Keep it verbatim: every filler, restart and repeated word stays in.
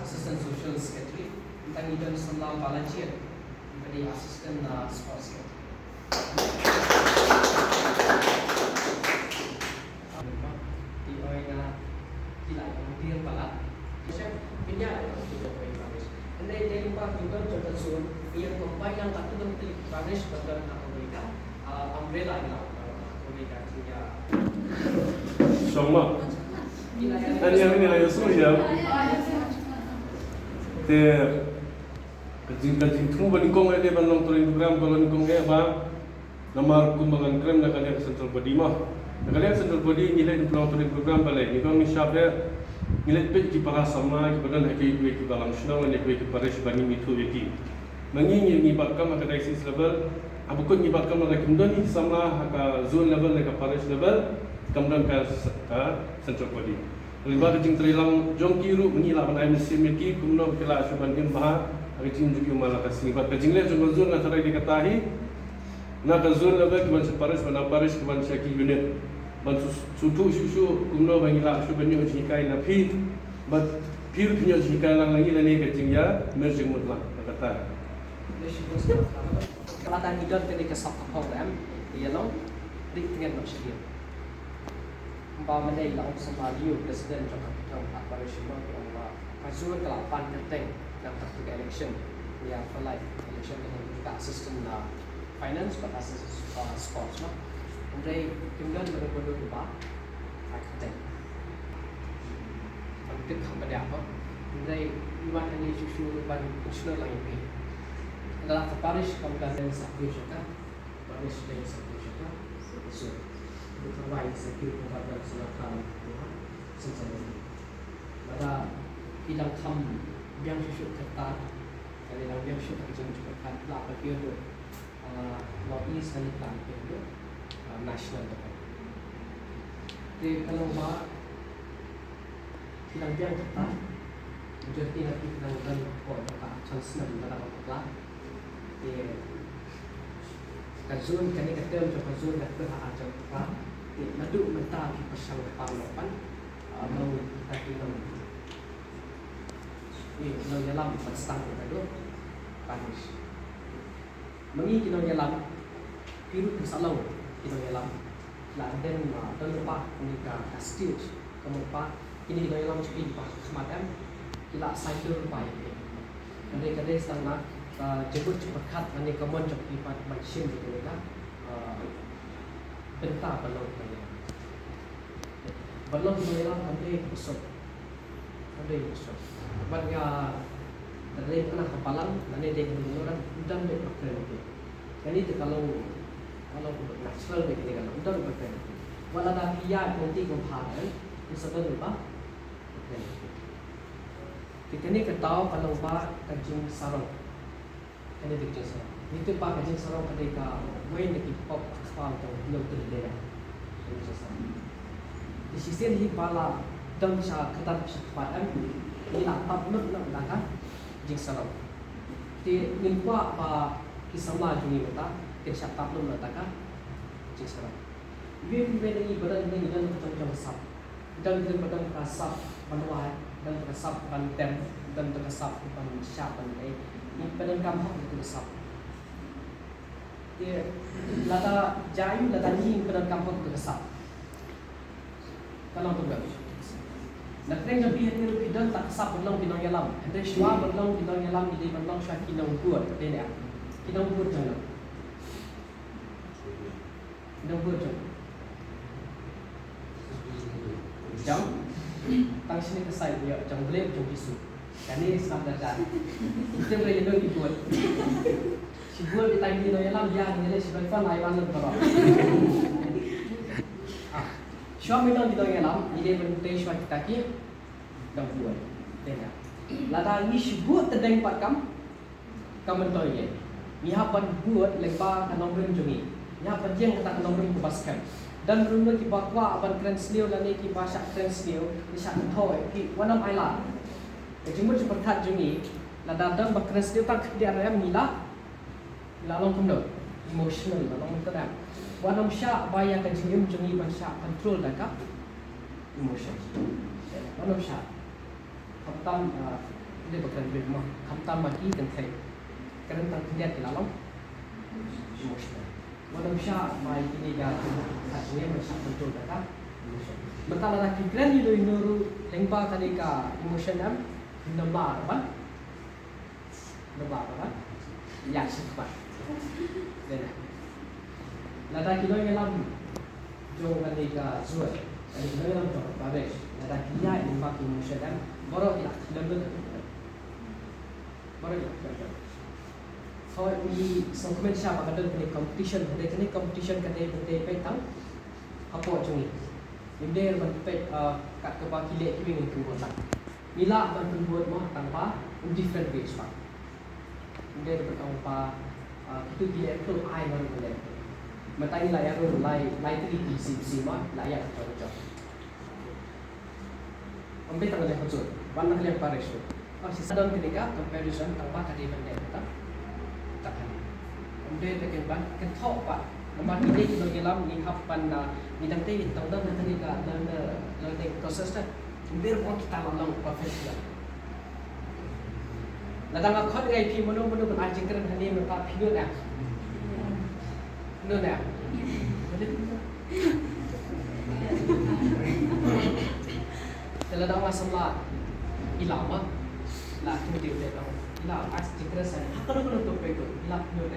Assistant Social Secretary, tang i don samla ba la jied, ka dei Assistant, uh, Sports Secretary. Ti oi na ki la ong dir palat. Sha pinya ong ti oi parish. Ande dei pa ki don jong ka zone, ïa combine lang ka tu don ti parish ba don ha America, uh, umbrella ni la ong America ti ya. Shong ma. Ani ani la yosu ya. Te ka jing ka jingthmu ba nyngkong eh ban long training program ba long nyngkong eh ba. Namar kumba ngan kren na ka liang central body ma. Na ka liang central body ngi leh long training program ba leh, ngi kong ngi shap eh, ngi leh peit ki para samla ki ba don ha ki wei ki ba lam shnong ne ki wei ki parish ba ngi ithuh ïa ki. Ma ngi ngi ngi bat kam ha ka diocese level, ha ba kut ngi bat kam ha ka kim don ngi samla ha ka zone level ne ka parish level, kam don ka s-, ka central body. Lyngba ka jingtrei lang jong ki ruh ngi lah ban ai mynsiem ïa ki kumno ki lah shu ban im bha ha ka jingim jong ki man la ka sngi. Bad ka jingleh jong ka zone nga tharai dei kata hi. Na ka zone level ki ban sha parish, ban na parish ki ban sha ki unit. Ban shu, shu thuh shuh shuh kumno ba ngi lah shu ban ïoh jinghikai na phi. Bad phi ruh phin ïoh jinghikai lang na ngi lane ka jingïa mer jingmut lang na kata. Lada ngi don kane ka sap ka phong em, ïa long ri tngen noh sha ïa. Ba mynne la ong Samla Leo, President jong ka Pyrthei Parishioner, ka ong ba ka zone ka la pan kyrteng na ka election, ïa ka lai election ka assistant na finance bad assistant, uh, sports ma. Hynrei kim don ba don ba don ba ka kyrteng. Ban tip kham ba dia ba. Hynrei iwan ani shu shu ban commissioner lang ïa phi. Lada ka parish kam ka den sa phi shaka. Parish dei sa phi shaka. So, bukan wai sa phi ko ba dan sa ka. Sen sa. Lada ki dang kham biang shu shu kata. Kali dang biang shu ka jong shu kata la ka phi tu. Ah, North East ani plan phi tu. Ah, national tu. Te ka long ba ki dang biang kata. Majority na ki dang dan ko ka chance na dang kata. Te ka zone kane ka term jong ka zone ka kyrha ar jong ka. Te naduh mynta ki pyrshang ka pam ban. Ah, long kita ki long. Ni long ïalam ban stang ka dei parish. Ma ngi ki nongïalam, phi ruh phin sa long ki nongïalam. La don, ah, don lypa kane ka, ka stage, ka mut ba kine ki nongïalam jong phi ba khmat em, ki la cycle lypa ïa phi. Hynrei ka dei tang na ka jingmut jingpyrkhat lane ka mon jong phi ban shim ïa kane ka, ah, bynta ban long ki nongïalam. Ban long ki nongïalam kam dei kaba suk. Ka dei ka suk. Bad nga, da dei kane ka balang, lane dei ka dei ka dei ka dei. Kane te ka long, ka long natural dei ka dei ka long, dei ka dei. Wat la da phi ïa ka dei ka bha, eh, ka sa dei ba. Te kane ka daw ka long ba ka jingsarong. Kane dei ka jingsarong. Ngi tip ba ka jingsarong ka dei kawei na ki pop kpa jong u Blei. Te shisien hi ba la don sha kata sha kpa em, ngi la tap lut na ka jingsarong. Te ngim kwah ba ki samla jong ngi mynta kin shah tap lut na ka jingsarong. Ngi, ngi, ngi ba don, ngi don ka jong jong sap. Don, don, don ka sap ban wai, don ka sap ban tem, don ka sap ban shah ban ei. Ngi pyndonkam hok ïa ka sap. Te lada jai, lada ngi pyndonkam hok ïa ka sap. Ka long kumno? Na pdeng jong phi, phi don ta ka sap ban long ki nongïalam. Hynrei shuwa ban long ki nongïalam, ngi dei ban long shuwa ki nongbud, dei ne? Ki nongbud jong ngi. Nongbud jong. Jong. Tang shini ka side ïa jong Blei jong Jisu. Kane sngap da jan. Ite bre ïa nongbud. Shi bud kita ki nongïalam ïa ngi leh shi ban pan ai ban lut baroh. Ah. Shuwa mynta ki nongïalam, ngi dei ban tei shuwa kita ki nongbud. Dei na. Lada ngi shi bud te deng pat kam. Ka myntoi ïa. Ngi hap ban bud lyngba ka nongrim jong ngi. Ngi hap ban ïeng kata ka nongrim kaba skhem. Don ruh kiba kwah ban kren sniew lane kiba shah kren sniew, ki shah kynthoh, ki wat nym ailad. Ka jingmut jingpyrkhat jong ngi, lada don ba kren sniew tang khyndiat ruh em, ngi la, ngi la long kumno, emotional, la long kumno. Wat nym shah ba ïa ka jingim jong ngi ban shah control da ka emotion. Wat nym shah. Khamtam, ah, ym dei ba kren beit mo, khamtam ma ki kynthei. Kren tang khyndiat ki la long emotional. Wat nym shah ba ïa kine ki, ka jingim ban shah control da ka emotion. Mynta lada ki kren ïa kino kino ruh lyngba kane ka emotion em, ym lah ban, ym lah ban ïa shi khmat. Dei na. Lada ki nongïalam jong kane ka zone, kane ki nongïalam jong ka parish, lada ki ïaid lyngba ki emotion em, baroh ki la khlem lut. Baroh ki la khlem lut. So, ngi sngewkmen sha ba ka don kane competition, hynrei kane competition ka dei ban dei peit tang hapoh jong ngi. Ym dei ban peit, ah, kat kaba ki leh kiwei, ngi kynmaw tang. Ngi lah ban pynbud mo tang ba in different ways ba. Ym dei ban ong ba, ah, kito ki leh kito, ai ngan ruh leh. Mynta ngi la ïa rung lai, lai tylli ki C C mo, la ïa ka jong jong. Ym dei tang leh ka jong, ban na ka liang parish ruh. Ym shisha don kane ka comparison tang ba ka dei ban leh tang. Tang kane. Ym dei tang ban kynthoh ba. Namar ngi dei ki nongïalam, ngi hap ban, ah, ngi dang tei tang don kane ka learn, learning process ta. Ym dei ruh kita la long professional. Lada nga khot ïa phi mano mano ban ai jingkren hangne mynta phi nud em? Nud em? Te lada nga samla i la ma, la tu ti te dong. I la ai jingkren sa ha kano kano topic ruh, i la phi nud.